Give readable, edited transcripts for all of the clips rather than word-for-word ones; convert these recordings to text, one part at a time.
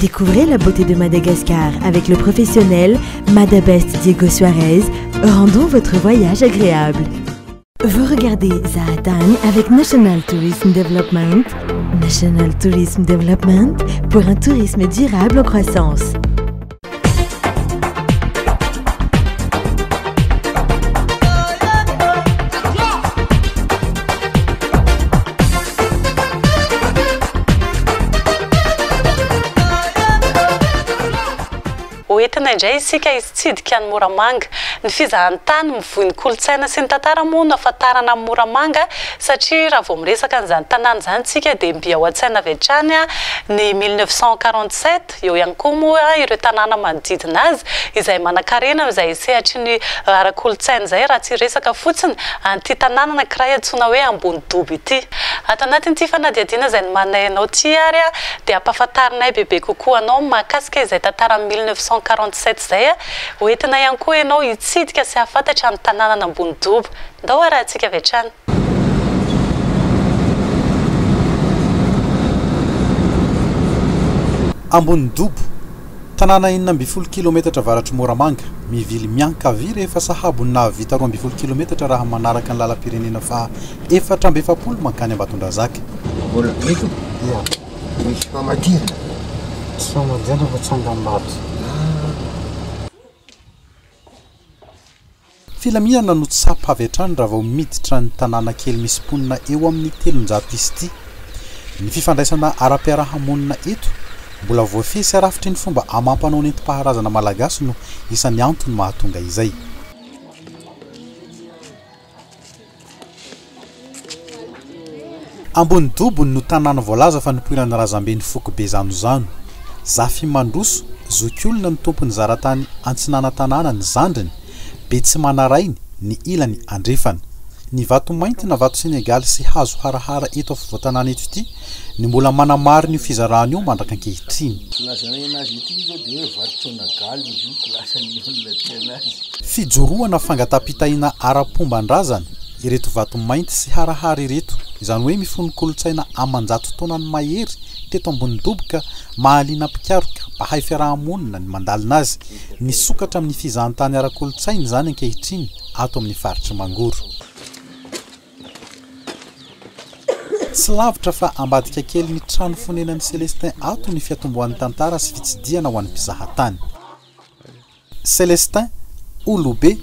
Découvrez la beauté de Madagascar avec le professionnel Madabest Diego Suarez. Rendons votre voyage agréable. Vous regardez Zahatany avec National Tourism Development. National Tourism Development pour un tourisme durable en croissance. Hoentina indray isika hitsidika an'i Moramanga. Ny fizahantany mivoy ny kolontsaina sy ny tantara moa no ahafantarana an'i Moramanga satria raha vao miresaka an'izany tanàna izany isika dia mby ao an-tsaina avy hatrany ny 1947, Eo ihany koa moa ireo tanàna manodidina azy izay manankarena amin'izay sehatry ny ara-kolontsaina izay raha tsy hiresaka fotsiny an'ity tanàna anankiray antsoina hoe Ambonidobo ity. Ato anatin'ity fanadihadiana izay nomaninay anao ity ary dia hampahafantarinay bebe kokoa anao mahakasika izay tantaran'ny 1947 izay. Hoentina ihany koa ianao hitsidika sy hahafantatra ny tanànan'Ambonidobo. Ndao harahantsika avy hatrany. Ambonidobo, tanàna 16 kilometatra avaratr'i Moramanga, mivily miankavia rehefa sahabo ny nahavita 12 kilometatra raha manaraka ny lalam-pirenena faha 44 mankany Ambatondrazaka. Mbola eto? Ia. Misy famadihana? Tsy famadihana fa tsangambato. Filaminana no tsapa avy hatrany raha vao miditra ny tanàna kely misy mponina eo amin'ny 300 isa ity. Ny fifandraisana ara-piaraha-monina eto, mbola voafehy sy arafitry ny fomba amam-panao nentim-paharazana malagasy no isan'ny antony mahatonga izay. Ambonidobo no tanàna voalaza fa nipoiran'ny razamben'ny foko Bezanozano. Zafimandroso, zokiolona no tompon'ny zaratany antsinanan-tanàna ny zandriny, Betsimanarainy, ny ilany andrefana. Ny vato mainty na vato senegaly sy hazo harahara eto afovoan-tanàna eto ity no mbola manamarina io fizarana io mandrak'ankehitriny. Filazana anazy ity izao dia hoe vato senegaly izy io, filazan'ny olona aty anazy. Fijoroana fangataham-pitahiana ara-pomban-drazana ireto vato mainty sy harahara ireto, izany hoe mifono kolontsaina aman-jato taonany mahery teto ambony dobo ka mahaliana mpikaroka, mpahay fiaraha-monina ny mandalina azy. Nisokatra amin'ny fizahantany ara-kolontsaina izany ankehitriny ato amin'ny faritr'i Mangoro. Tsy lavitra fa ambadika kely ny trano fonenan'i Celestin ato ny fiatombohan'ny tantara sy fitsidihana ho an'ny mpizahatany. Celestin, Olobe,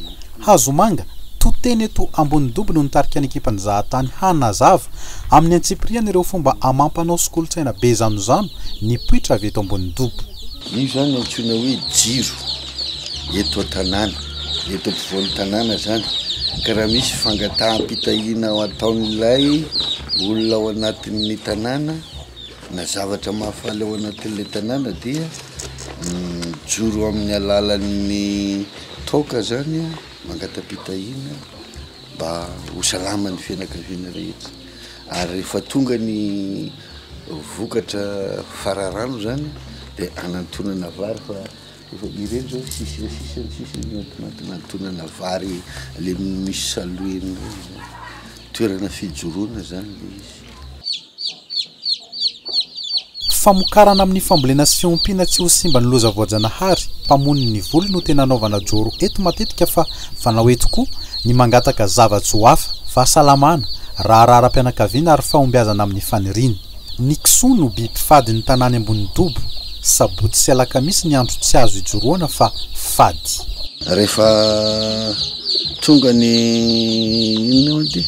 Hazomanga, to teny eto Ambonidobo no nitarika ny ekipan'ny zahatany hanazava amin'ny antsipiriany ireo fomba amam-panao sy kolontsaina be zanozano nipoitra avy eto Ambonidobo. Io izany antsoina hoe jiro eto an-tanàna, eto ampovoan'ny tanàna izany, ka raha misy fangataham-pitahiana ataon'ilay olona ao anatin'ny tanàna na zavatra mahafaly ao anatin'ilay tanàna dia mijoro amin'ny alalan'ny toaka zany mangata-pitahiana mba ho salama ny fianakaviana rehetra ary rehefa tonga ny vokatra fararano zany de anantonana vary fa efa ireny zao sisa sisa sisa anantonana vary le misy saloeny reny zany toerana fijoroana zany le izy. Famokarana amin'ny fambolena sy fiompiana tsy ho simban'ny loza voajanahary, mpamono ny voly no tena anaovana joro eto matetika fa fanao eto koa ny mangataka zava-tsoa hafa, fahasalamana, raharaha ara-pianakaviana ary fahombiazana amin'ny faniriana. Ny kisoa no biby fady ny tanàna ambony dobo. Sabotsy sy alakamisy ny andro tsy azo ijoroana fa fady. Rehefa tonga ny inona moa ity?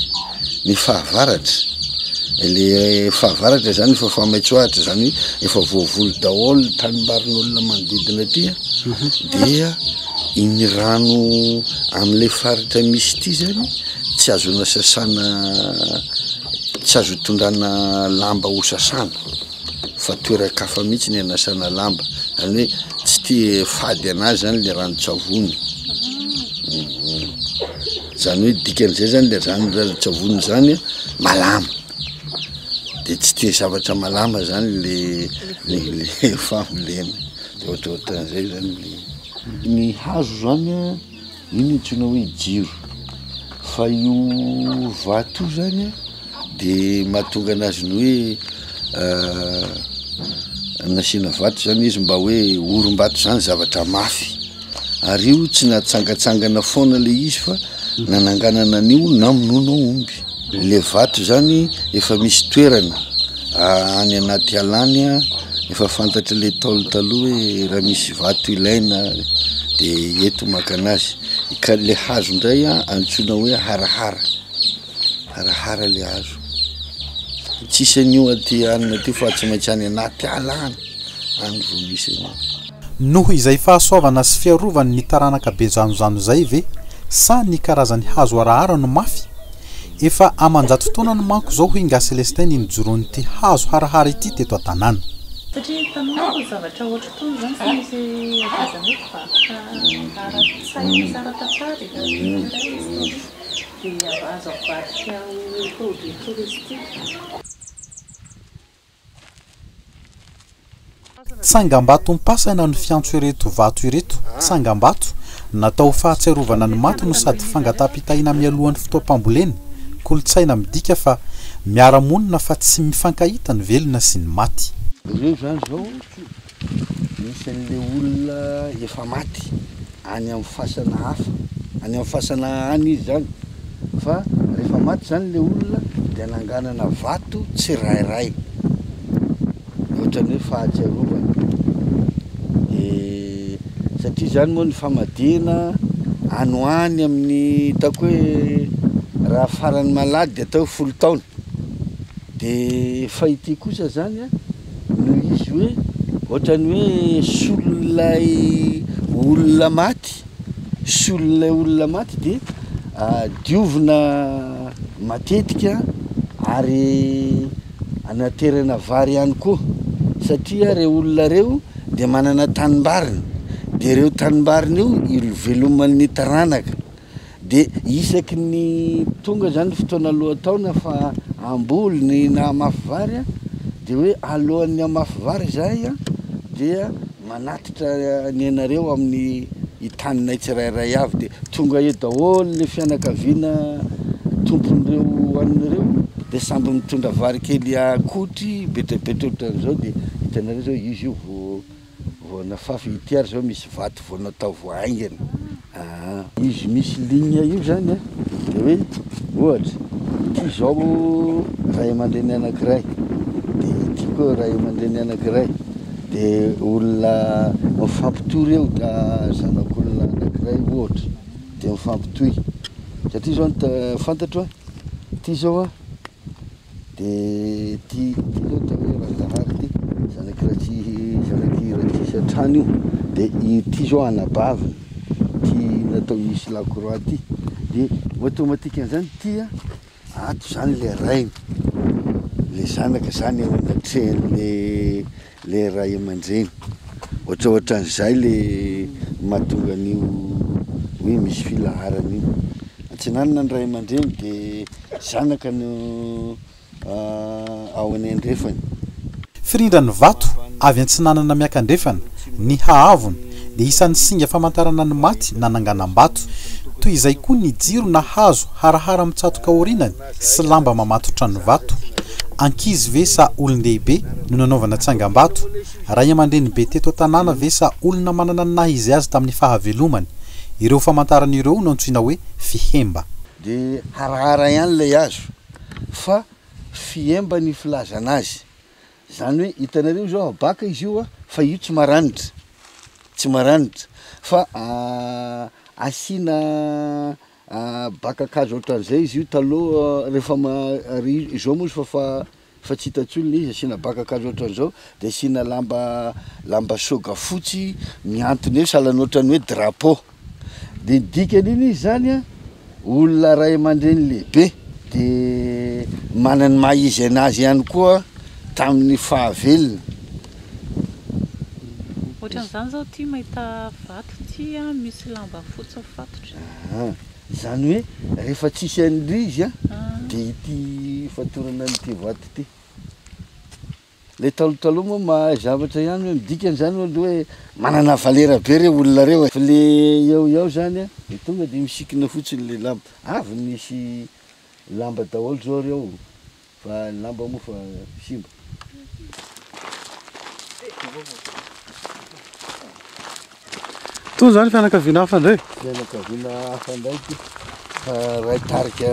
Ny fahavaratra, le fahavaratra zany efa famaitsoahitra zany hoe efa voavoly daholo ny tanimbarin'olona manodidina aty an, dia iny rano am'le faritra misy ity zany tsy azona sasana, tsy azo itondrana lamba ho sasana fa toeran-kafa mihitsy ny anasana lamba, zany hoe tsy tia fady anazy zany le ranon-tsavony. Zany hoe dikan'izay zany le rano ranon-tsavony zany an malama, de tsy tia zavatra malama zany le le le fambolena, de ohatrohatran'izay zany le. Ny hazo zany an, io no antsoina hoe jiro, fa io vato io zany an de mahatonga anazy ny hoe. Nasiana vato zany izy mba hoe orim-bato zany zavatra mafy. Ary io tsy natsangatsangana foana le izy fa nananganana an'io namonoana omby. Le vato zany efa misy toerana any anaty ala any, efa fantatry le Ntaolo taloha hoe raha misy vato ilaina de eto maka anazy. Ka le hazo ndray antsoina hoe harahara. Harahara le hazo. Tsisy an'io aty anona aty fa tsy maintsy any anaty ala any, any vao misy an'io. Noho izay fahasoavana sy fiarovany ny taranaka be zanozano izay ve sa ny karazany hazo harahara no mafy? Efa aman-jato taonany manko izao hoy Ingahy Celestin ny nijoroan'ity hazo harahara ity teto an-tanàna. Satria hitanao manko ny zavatra ohatr'itony izany tsy misy avy aiza mety varotra ara-tsaina sy ara-tantara e, historique. Dia azo avadika ho produit touristique. Tsangambatom-pasana no fiantso ireto vato ireto. Tsangambato, natao ho fahatsiarovana ny maty no sady fangataham-pitahiana mialohan'ny fotoam-pambolena. Kolontsaina midika fa miara-monina fa tsy mifankahita ny velona sy ny maty. Ireo izany izao misy an'ilay olona efa maty. any amin'ny fasana hafa, any amin'ny fasana any izy zany, fa rehefa maty zany le olona de ananganana vato tsirairay, ohatran'ny hoe fahatsiarovana, de satria zany moa ny famadihana any ho any amin'ny ataoko hoe raha farany malady de atao hoe folo taona, de fa ity kosa zany an. Noho izy hoe ohatran'ny hoe solon'ilay olona maty, solon'ilay olona maty dia diovina matetika ary anaterana vary ihany koa satria ireo olona ireo dia manana tanimbariny, dia ireo tanimbariny io iveloman'ny taranaka. De isaky ny tonga zany fotoana lohataona fa hamboly ny na hamafy vary an, de hoe alohan'ny hamafy vary izahay an dia manatitra ny anareo amin'ny taninay tsirairay avy de tonga eo daholo le fianakaviana tompon'ireo hanina ireo de samby mitondra vary kely akotry betrabetra ohatran'izao de hitanareo zao izy io vao Vao nafafy ity ary zao misy vato vao natao vao haingana aa. Izy misy ligne io zany a, de hoe ohatra ity zao ray aman-dreny anakiray, de ity koa ray aman-dreny anakiray, de olona mifampitory eo da zanak'olona anakiray ohatra de mifampitohy satria zao ny fantatro a, ity zao a. De ty ty zao atao hoe Razahary ty, zanak'i Ratsi zanak'i Ratsisy hatrany io, de ity zao anabaviny, ty natao hisy lakroa ty, de automatiquement-n'zany ty an, ato zany le rainy, le zanaka zany eo anatrehan'le le ray aman-dreny, ohatrohatran'izay le mahatonga an'io hoe misy filaharana io, atsinanana ny ray aman-dreny de zanaka no ao any andrefany. Firindran'ny vato avy antsinanana miakandrefana, ny haavony dia isan'ny singa famantarana ny maty nananganam-bato. Toy izay koa ny jiro na hazo harahara mitsatoka aorianany sy lamba mamatotra ny vato. Ankizy ve sa olon-dehibe no nanaovana tsangambato? Ray aman-dreny be teto an-tanàna ve sa olona manana ny naha izy azy tamin'ny fahavelomany? Ireo famantarana ireo no antsoina hoe fihemba. De harahara ihany ilay hazo fa fihemba ny filazana azy. Zany hoe hitanareo zao habaka izy io fa io tsy maranitra, tsy maranitra fa asiana Baka-kazo ohatran'izay izy io taloha rehefa ry izao moa izy fa fa fa tsy hita intsony le izy, asiana baka-kazo ohatran'izao de asiana lamba lamba soga fotsy mihantona eo sahalan'ny ohatran'ny hoe drapeau, de ny dikan'iny izy zany an, olona ray aman-dreny lehibe de manana ny maha izy anazy ihany koa tamin'ny fahavelony. Ohatran'izany zao ity mahita vato ity an, misy lamba fotsy mifatotra. Aa, izany hoe rehefa tsisy an'ry izy an, dia ity fatorana an'ity vato ity. Le taloha taloha moa mahay zavatra ihany hoe midika an'izany hoe hoe manana valera be reo olona reo e. Fa le eo eo zany an, de tonga de misikina fotsiny le lamba. Avy nisy lamba daholo zao reo. Fa ny lamba moa fa simba. Itony izany fianakaviana hafa indray? Fianakaviana hafa indray ity fa ray tarika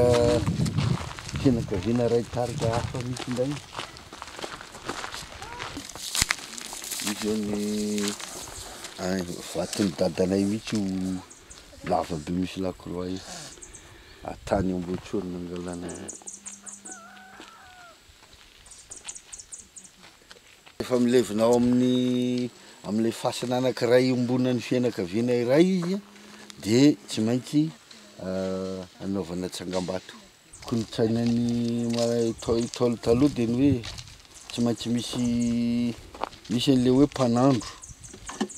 fianakaviana ray tarika hafa mihitsy indray. Io zao ny vaton'ny dadanay mihitsy io lava be misy lakroa io. Tany Ambohitsoa no nangalana an'io. Efa milevina ao amin'ny amin'ilay fasana anankiray iombonan'ny fianakaviana iray izy dia tsy maintsy anaovana tsangambato. Kolontsainan'ny Ntaolo taloha dia ny hoe tsy maintsy misy misy an'ilay hoe mpanandro,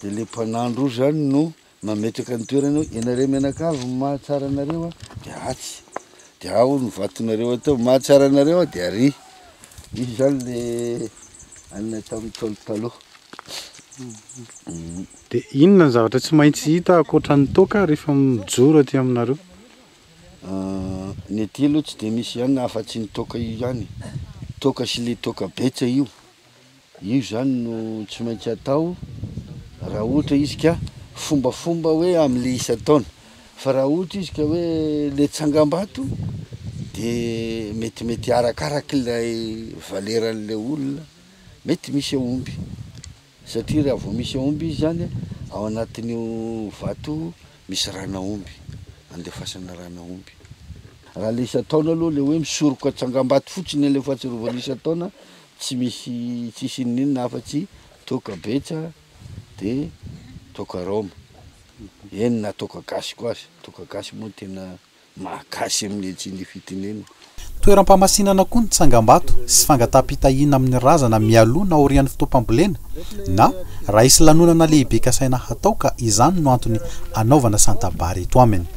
dia ilay mpanandro io zany no Mametraka ny toerana hoe ianareo mianakavy ny mahatsara anareo dia atsy, dia ao ny vatonareo atao, mahatsara anareo aho dia ary. Misy zany le anona tamin'ny Ntaolo taloha. Dia inona ny zavatra tsy maintsy hita ankoatra ny toaka rehefa mijoro aty aminareo? Ny aty aloha tsy dia misy ihany afa-tsy ny toaka io ihany, toaka sy le toaka betsa io. Io zany no tsy maintsy atao raha ohatra izy ka fombafomba hoe amle isan-taona, fa raha ohatra izy ka hoe le tsangambato de metimety arakarak'ilay valeran'le olona mety misy aomby, satria raha vao misy aomby izy zany ao anatin'io vato io misy ran'aomby, andefasana ran'aomby. Raha le isan-taona aloha le hoe misoroka tsangambato fotsiny le fahatsiarovana isan-taona Tsy misy tsisy inoninona afa-tsy toaka betsa de toaka rhum, eny na toaka gasy koa aza, toaka gasy moa tena mahagasy amin'ny tsy ny fitenenana. Toeram-pamasinana koa ny tsangambato sy fangataham-pitahiana amin'ny razana mialoha na aorian'ny fotoam-pambolena na raha hisy lanonana lehibe kasaina hatao ka izany no antony anaovana santabary eto aminy.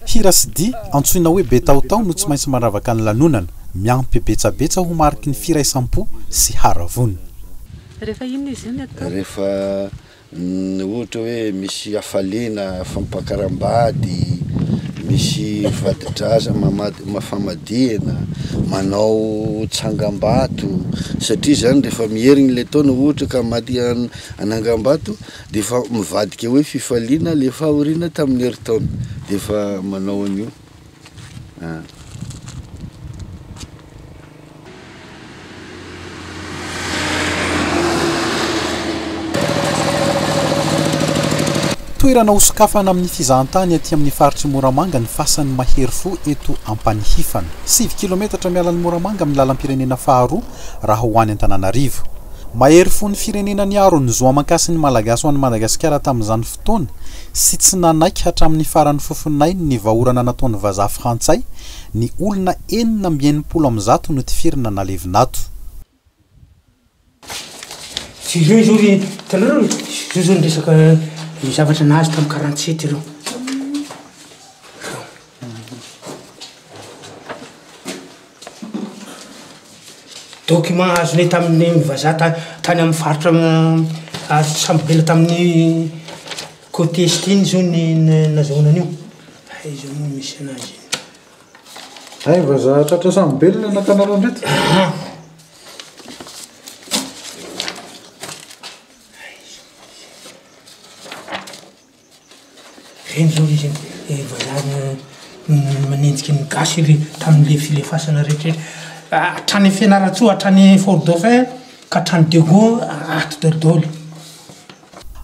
Hira sy dihy antsoina hoe betaotao no tsy maintsy mandravaka ny lanonana. Miampy betsabetsa ho mariky ny firaisam-po sy haravoana. Rehefa inona izy io ny atao? Rehefa ohatra hoe misy hafaliana, fampakaram-bady, misy vadi-draza mamady- famadihana, manao tsangambato, satria zany rehefa miherigny le taona ohatra ka maty anangam-bato de efa mivadika hoe fifaliana le fahoriana tamin'ny herintaona, de efa manao an'io. Toerana hosokafana amin'ny fizahantany aty amin'ny faritr'i Moramanga ny fasan'ny mahery fo eto Ampanihifana. Sivy kilometatra miala an'i Moramanga amin'ny lalam-pirenena faharoa raha ho any Antananarivo. Mahery fon'ny firenena niaro ny zo aman-kasin'ny Malagasy ho an'i Madagasikara tamin'izany fotoana sy tsy nanaiky hatramin'ny faran'ny fofonainy ny vahaorana nataon'ny vazaha frantsay, ny olona 166 notifirina nalevina ato. Jereo izao ry hitanareo e, izao zao ny resaka ny zavatra nahazo tamin'ny 47 ireo. Document azonay tamin'ny vazaha tany amin'ny faritra azo sambo-belona tamin'ny côte est iny zao ny nazahoana an'io. Aiza moa misy anazy iny. Hay vazaha tratra sambo-belona nakanareo ndreto? Ireny zao izy vazaha manenjika ny gasy ry tamin'le filefasana rehetra rehetra hatrany Fianarantsoa hatrany Fort Dauphin ka hatrany Diego ato daholo.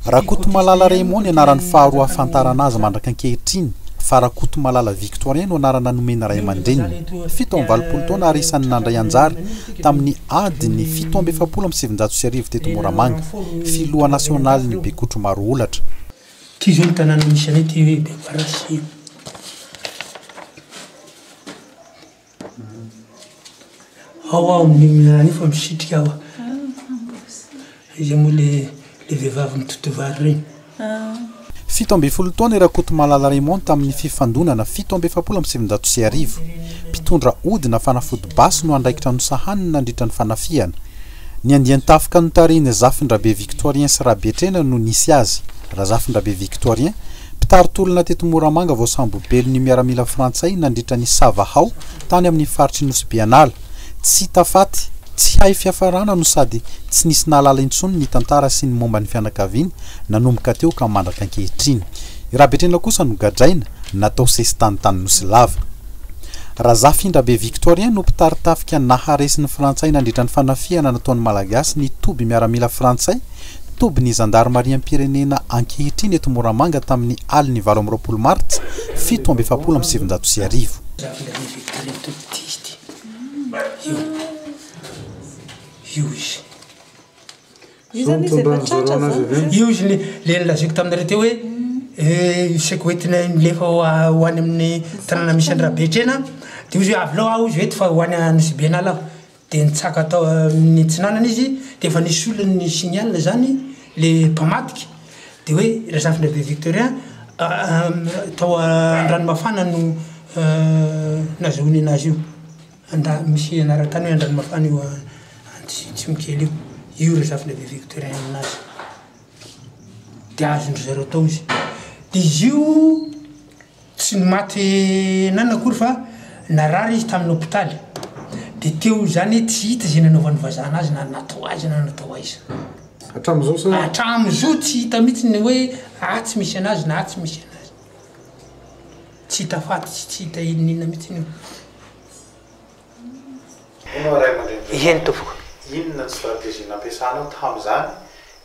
Rakotomalala Raymond ny anarany faharoa ahafantarana azy mandraka ankehitriny fa Rakotomalala Victorien no anarana nomena ray aman-dreniny. 87 taona ary isan'ny nandray anjara tamin'ny ady ny 1947 teto Moramanga, filoha nasionalin'ny Bekotro Maroholatra. Ty zao ny tanàna misy anay ty hoe Beparasy. Ao aho amin'iny any io fa misitrika aho. Iza moa le le vehivavy mitoto vary ireny? 17 taona i Rakotomalala Raymond tamin'ny fifandonana 1947. Mpitondra ody na fanafody basy no andraikitra nosahaniny nandritra ny fanafihana. Ny andian-tafika notarihin'i Zafindrabe Victorien sy Rabetrena no nisy azy. Razafindrabe Victorien, mpitari-tolona teto Moramanga voasambo-belon'ny miaramila frantsay nandritra ny sava hao tany amin'ny faritr'i Nosy Be An'ala. Tsy hita faty. Tsy hay fiafarana no sady tsy nisy nahalala intsony ny tantara sy ny momba ny fianakaviany nanomboka teo ka mandraka ankehitriny. I Rabetrena kosa nogadraina, natao sesitany tany Nosilava. Razafindrabe Victorien no mpitari-tafika naharesy ny Frantsay nandritra ny fanafihana nataon'ny Malagasy ny toby miaramila frantsay, tobin'ny zandarimariam-pirenena ankehitriny eto Moramanga tamin'ny alin'ny 28 martsa 1947. Razafindrabe Victorien tompoko ity izy ity. Io. Io izy. Io zany izy efa tratra zany. Io izy le le nolazaiko taminareo teo hoe isaky hoentina milefa ho any amin'ny tanàna misy an-dRabetrena de hoy izy hoe avy lao aho hoy izy eto fa ho any Anosibenala aho. De nitsaka tao amin'ny atsinanana izy de efa nisy olona ni signal zany le mpamadika de hoe Razafindrabe Victorien tao Andranomafana no nazahoany anazy io. Anda misy anaran-tany hoe Andranomafana io Antsimokely io. Io Razafindrabe Victorien aminazy. De azon-dry zareo tao izy. De izy io tsy maty nanana akory fa narary izy tamin'ny hopitaly. De teo zany tsy hita izay nanaovan'ny vazaha anazy na natao aiza na natao aiza. Hatramin'izao sa? Hatramin'izao tsy hita mihitsy ny hoe atsy misy anazy na atsy misy anazy. Tsy hita faty sy tsy hita inona inona mihitsy io. Hono ray aman-dreny Eny tompoko. Inona ny stratégie nampiasanao tamin'izany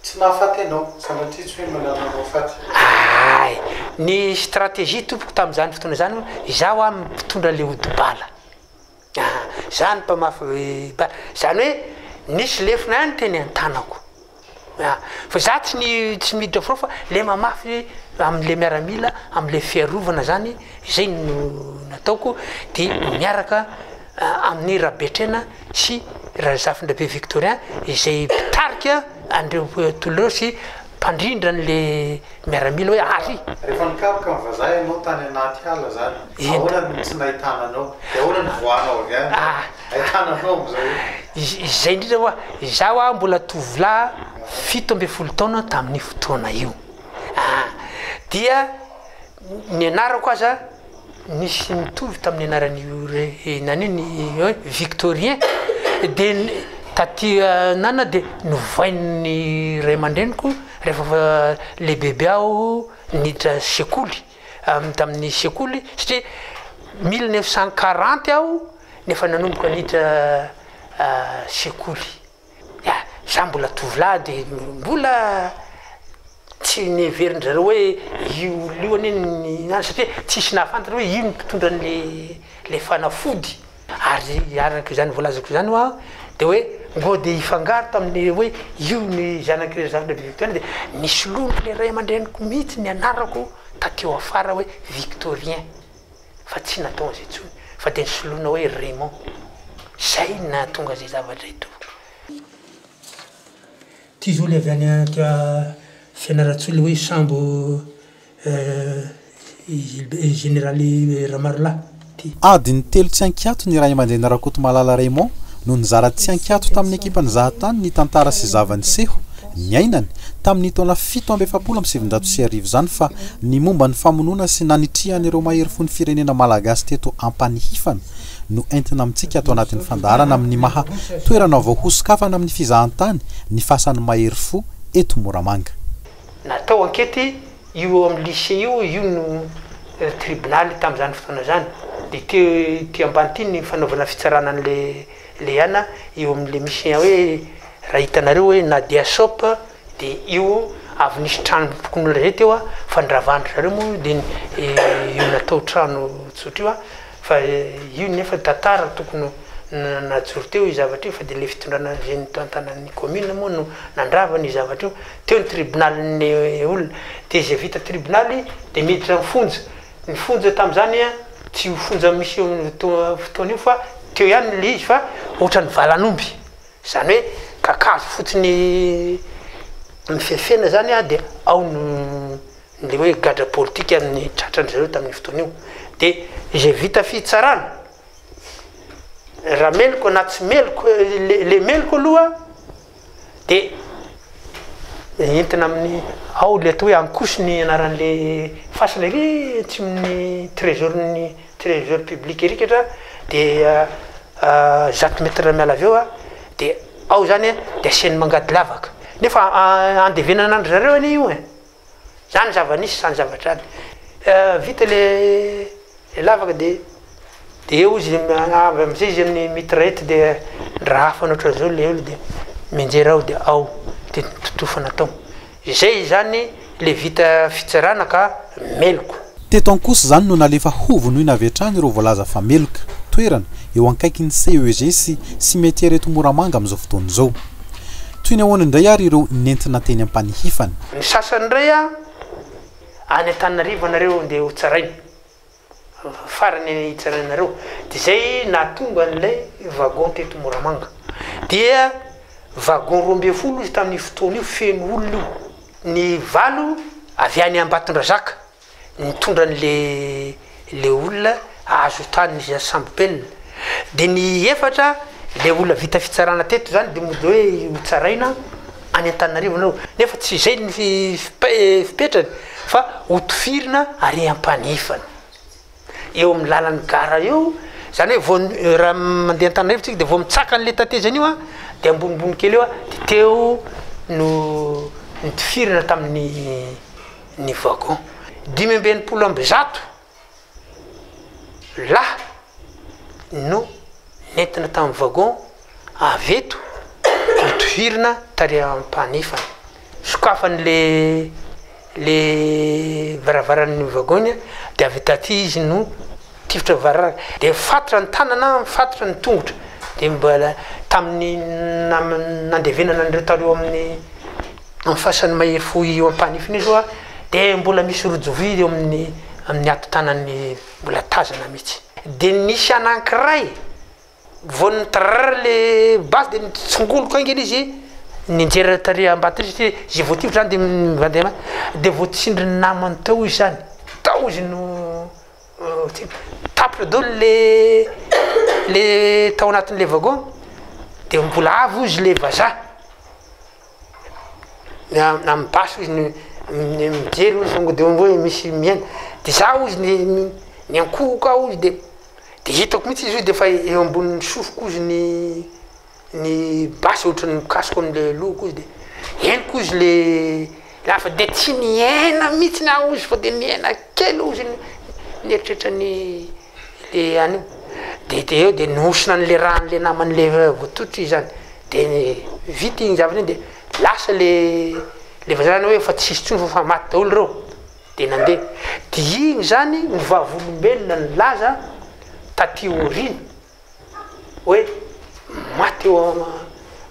tsy nahafaty anao? Sanatria tsy hoe manananao faty. Hay! Ny stratégie tompoko tamin'izany fotoana izany, izaho aho mpitondra le ody bala. Aa! Izaho no mpamafy bala. Izany hoe nisy lefona ihany teny an-tanako. Aa! Fa izaho tsy ni- tsy miditra front fa le mamafy am'le miaramila, am'le fiarovana zany, zay no nataoko, de miaraka amin'i Rabetrena sy Razafindrabe Victorien izay mpitarika an'ireo tolona ireo sy mpandrindra an'le miaramila hoe ary. Rehefa nikaroka ny vazaha ianao tany anaty ala zany, ahoana no tsy nahitana anao? De ahoana no nivoahanao avy any? Ahitana anao amizao io? Izay indrindra hoa, izaho aho mbola tovolahy 17 taona tamin'io fotoana io. Aa dia ny anarako aza nisy nitovy tamin'ny anaran'io re nanio ny hoe Victorien de taty nana de novain'ny ray aman-dreniko rehefa lehibebe aho niditra sekoly tamin'ny sekoly satria 1940 aho nefa nanomboka niditra sekoly. Ya, za mbola tovolahy de mbola tsy neverin-dry zareo hoe io olona io anie ny any satria tsisy nahafantatra hoe io no mpitondra an'le le fanafody. Ary araka izany voalazako izany hoa de hoe ngo de hifangaro tamin'le hoe io ny zanak'i Razafindrabe Victorien de nisoloan'le ray aman-dreniko mihitsy ny anarako tateo afara hoe Victorien. fa tsy natao an'izay intsony fa dia nisoloina hoe Raymond. Zay no nahatonga izay zavatra izay tompoko. Ty zao le avy any Fianarantsoa le hoe sambo Jeneraly Ramarolahy ty. Adiny telo tsy ankiato ny ray aman-dreny Rakotomalala Raymond no nizara tsy ankiato tamin'ny ekipan'ny zahatany ny tantara sy zava-niseho niainany tamin'ny taona 1947 izany fa ny momba ny famonoana sy nanitrihan'ireo mahery fon'ny firenena malagasy teto Ampanihifana no entina amintsika ato anatin'ny fandaharana amin'ny maha toerana vao hosokafana amin'ny fizahantany ny fasan'ny mahery fo eto Moramanga. Natao ankety io eo amin'ny lycée io, io no tribonaly tamin'izany fotoana izany. Dia teo ity ambany ity ny fanaovana fitsarana an'ilay Leana eo amin'ilay misy hoe raha hitanareo hoe Nadia Shop dia io avy nisy trano fokonolona izay teo fa noravan-dry zareo moa io dia io natao trano tsotra io fa io nefa tantara tokony najoro teo io zavatra io fa dia ilay fitondrana izay nitantanan'ny commune moa no nandrava an'io zavatra io. Teo ny tribonalin'ny olona dia izay vita tribonaly dia miditra amin'ny fonja. Ny fonja tamin'izany tsy io fonja misy eo amin'io fotoana io fa teo ihany ilay izy fa ohatran'ny valan'omby, izany hoe kakazo fotsiny mifefena izany dia ao no ilay hoe gadra politika ny tratran-dry zareo tamin'io fotoana io. Dia izay vita fitsarana, raha meloka na tsy meloka, le meloka aloha De entina amin'ny, ao le atao hoe Ankosy ny anaran'le fasana ery atsimon'ny trésor-n'ny trésor public ery katra de 100 mètres miala avy eo a, De ao zany de asiany mangady lavaka. Nefa andevenana an-dry zareo anie io e. Zany zava-nisy zany zavatra zany. Vita le le lavaka de de eo izy avy amizay izy amin'ny mitraillette de ndrahafana ohatran'izao le olo de mianjera ao de ao de nototofana tao. Izay izany le vita fitsarana ka meloka. Teto Ankoso izany no nalefa hovonoina avy hatrany ireo voalaza fa meloka. Toerana, eo ankaikin'ny CEG sy cimetière eto Moramanga amin'izao fotoana izao. Toy ny ahoana indray ary ireo nentina teny Ampanihifana? Ny sasany indray any Antananarivo anareo ndeha ho tsaraina. Farany hitsarainareo. Dia izay nahatonga an'ilay wagon teto Moramanga. Dia wagon 12 izy tamin'io fotoana io, feno olona io. Ny valo avy any Ambatondrazaka nitondra an'le le olona azo tany Sambopelina. Dia ny efatra le olona vita fitsarana teto zany dia mody hoe hotsaraina any Antananarivo nareo. Nefa tsy izay ny fipetrany fa hotifirina ary ampanefana eo amin'ny lalan'ny gara eo. Zany hoe vao raha mandeha Antananarivo tsika dia vao mitsaka an'le tatezana io an, dia ambonimbony kely eo an, dia teo no nitifirana tamin'ny ny wagon. 165 lahy no nentina tamin'ny wagon avy eto notifirina tary Ampanefana. Sokafany le le varavaran'ny wagon iny dia avy taty izy no tifitra vararaka. Dia mifatotra ny tanana, mifatotra ny tongotra. Dia mbola tamin'ny nandevenana an'ireo tary eo amin'ny amin'ny fasan'ny mahery fo eo Ampanefana io zao dia mbola misy rojo vy eo amin'ny amin'ny hato-tanan'ny mbola tazana mihitsy. Dia nisy anankiray vao ni-trrr le basy dia nitsongoloka haingana izy nianjera tary ambadika satria izay voatifitra zany dia mandeha dia voatsindrin'ny namany teo izy zany, tao izy no tapitra daholo le le tao anatin'le wagon dia mbola avy hozy le vazaha. Amin'ny basy hozy ny mijery hozy tonga de hoe misy miaina, de za hozy ny niankohoka aho hozy de de hitako mihitsy izy hozy de efa eo ambonin'ny sofiko hozy ny ny basy ohatran'ny mikasoka am'le lohako hozy de henoko hozy le le hafa de tsy niaina mihitsiny aho hozy fa de niaina kely hozy ny nieritreritra ny le an'io, de de eo de nihosina an'le ràn'le naman'le voatotra izy zany. De vita iny zavatra iny de lasa le le vazaha zany hoe efa tsisy intsony fa efa maty daholo ireo, de nandeha. De iny zany ny vavolombelona nilaza taty aoriana hoe maty eo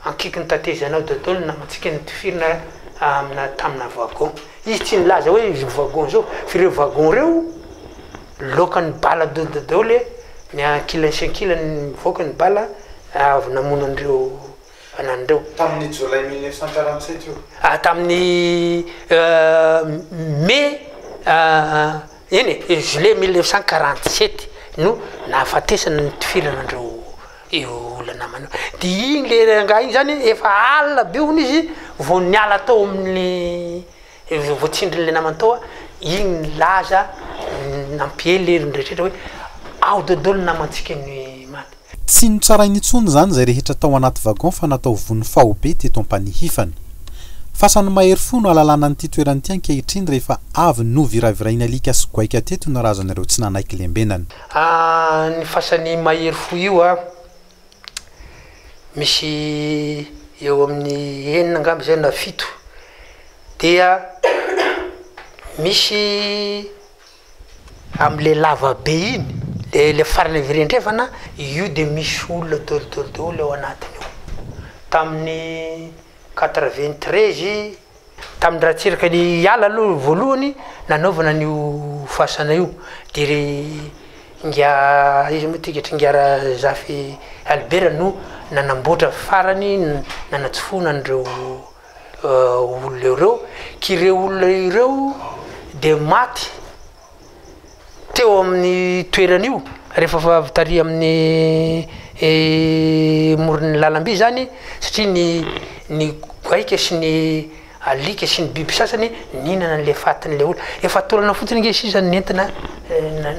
ankikin'ny tatezana ao daholo ny namantsika notifirina amina tamina wagon. Izy tsy nilaza hoe izy wagon zao fa ireo wagon ireo loakan'ny bala daholo daholo ny ankilany sy ankilany mivoaka ny bala avy namono an'ireo anany ireo. Tamin'ny jolay 1947 io? Ah, tamin'ny mai eny e, juillet 1947 no nahafatesana nitifirana an'ireo io olona namana io. Dia iny le rangahy iny zany efa alina be hono izy vao niala tao amin'ny voatsindrin'ilay namany tao, iny nilaza nampiely ery ny rehetra hoe ao daholo ny namantsika ny maty. Tsy notsarainy intsony izany izay rehetra tao anaty wagon fa natao vono faobe teto Ampanihifana. Fasan'ny mahery fo no ahalalana an'ity toerana ity ankehitriny rehefa avy noviravirain'ny alika sy goaika teto ny razan'ireo tsy nanaiky lembenana. Ny fasan'ny mahery fo io an, misy eo amin'ny enina angamba izay na fito, dia misy Amle lava be iny, le le farany avy ery andrefana, io de misy olona daholo daholo ao anatiny ao. Tamin'ny 93, tamin'ny Ratsiraka niala aloha voalohany nanaovana an'io fasana io, de ry ingahy iza moa ty ingahy Razafy Albert no nanamboatra farany nanatsofoana an'ireo olona ireo, k'ireo olona ireo dia maty teo amin'ny toerana io rehefa avy tary amin'ny moron'ny lalamby zany satria ny ny goaika sy ny alika sy ny biby sasany nihinana an'le fatin'le olona, efa taolana fotsiny ange sisa no nentina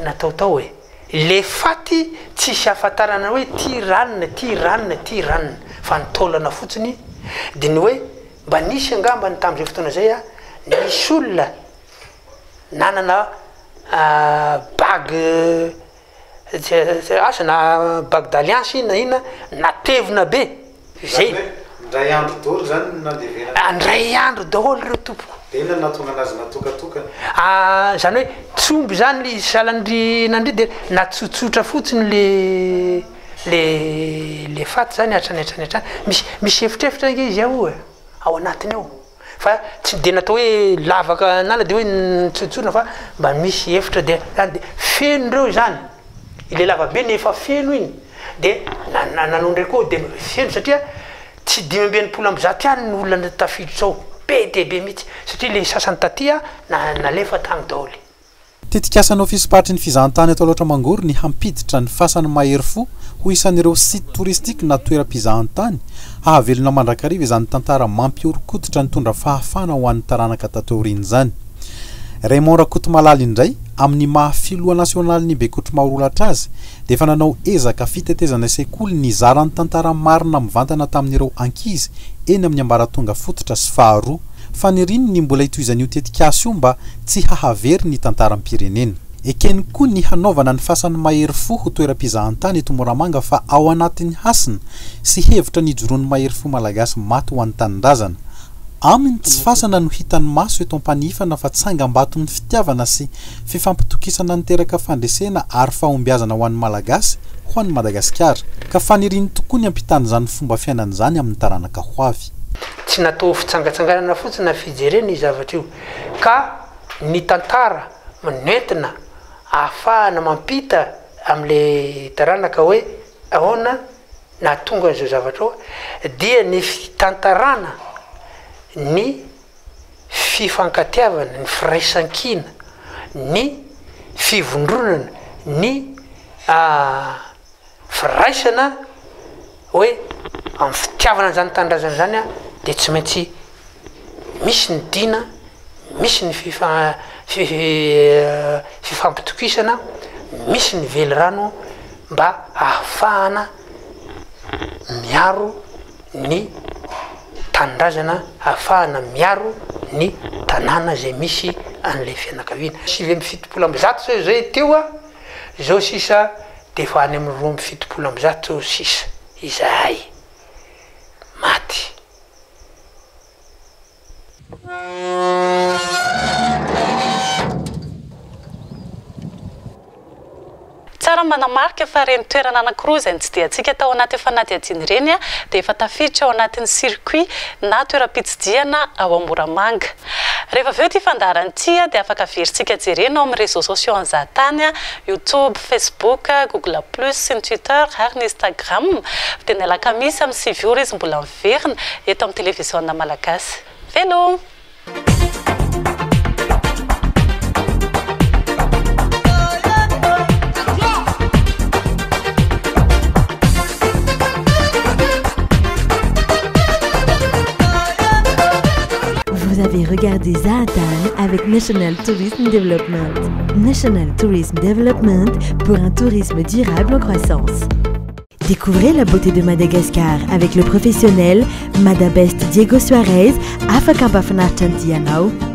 natao tao e. Le faty tsisy ahafantarana hoe ty ranona, ty ranona, ty ranona. Fa ny taolana fotsiny dia ny hoe mba nisy angambany tamin'izay fotoana izay a, nisy olona nanana bague asa na bague d'alliance iny na inona, natevina be. Zay. Izany hoe indray andro daholo izany no nandevenana. Indray andro daholo ireo tompoko. Dia inona no nahatonga anazy natokatokana? Ah, izany hoe tsy omby izany le izy sahala an-dry nandria dia natsotsotra fotsiny le le le faty izany hatrany hatrany hatrany. Misy misy efitrefitra ange izy ao e, ao anatiny ao. Fa tsy dia natao hoe lavaka an'ala dia hoe nitsotsorina fa mba misy efitra dia zany dia feno ireo izany, ilay lavabe efa feno iny dia nanao indray koa dia feno satria tsy 165 ihany ny olona tafiditra ao, be dia be mihitsy satria ilay sasany taty nalefa tany daholo. Tetikasan'ny Ofisim-paritry ny fizahantany eto Alaotra Mangoro ny hampiditra ny fasan'ny mahery fo ho isan'ireo site touristique na toeram-pizahantany hahavelona mandrakariva izany tantara mampihoron-koditra nitondra fahafahana ho an'ny taranaka tato aoriana izany. Raymond Rakotomalala indray, amin'ny maha filoha nasionalin'ny Bekotro Maorolatra azy, dia efa nanao ezaka fitetezana sekoly nizara ny tantara marina mivantana tamin'ireo ankizy eny amin'ny ambaratonga fototra sy faharoa. Faniriany ny mbola hitohizan'io tetikasa io mba tsy hahavery ny tantaram-pirenena. Ekeny koa ny hanaovana ny fasan'ny mahery fo ho toeram-pizahantany eto Moramanga fa ao anatin'ny hasina sy hevitra nijoroan'ny mahery fo malagasy maty ho an'ny tanindrazana. Aminy tsy fasana no hitan'ny maso eto Ampanihifana fa tsangambaton'ny fitiavana sy fifampitokisana niteraka fandresena ary fahombiazana ho an'ny Malagasy, ho an'i Madagasikara. Ka faniriany tokoa ny hampitana izany fomba fiainana izany amin'ny taranaka ho avy. Tsy natao ho fitsangatsanganana fotsiny na fijerena io zavatra io ka ny tantara nentina ahafahana mampita amin'ilay taranaka hoe ahoana nahatonga an'izao zavatra ao dia ny fitantarana ny fifankatiavana, ny firaisankina, ny fivondronana, ny firaisana hoe amin'ny fitiavana an'izany tanindrazana izany an, dia tsy maintsy misy ny dina, misy ny fifampitokisana, misy ny velirano mba hahafahana miaro ny tanindrazana, hahafahana miaro ny tanàna izay misy an'ilay fianakaviana. 179 zao izay teo an, izao sisa dia efa any amin'ny 172 sisa izahay maty. Tsara ny manamarika fa ireny toerana anankiroa izay notsidihantsika tao anaty fanadihadiana ireny dia efa tafiditra ao anatin'ny circuit na toeram-pitsidihana ao Moramanga. Rehefa avy eo ity fandaharana ity dia afaka averintsika jerena ao amin'ny réseaux sociaux an'i Zahatany, YouTube, Facebook, Google Plus sy ny Twitter ary ny Instagram. Dia ny alakamisy amin'ny 9 ora izy mbola miverina eto amin'ny televiziona malagasy. Veloma! Vous avez regardé Zahatany avec National Tourism Development. National Tourism Development pour un tourisme durable en croissance. Découvrez la beauté de Madagascar avec le professionnel Madabest Diego Suarez afaka hampafinaritra ny dianao.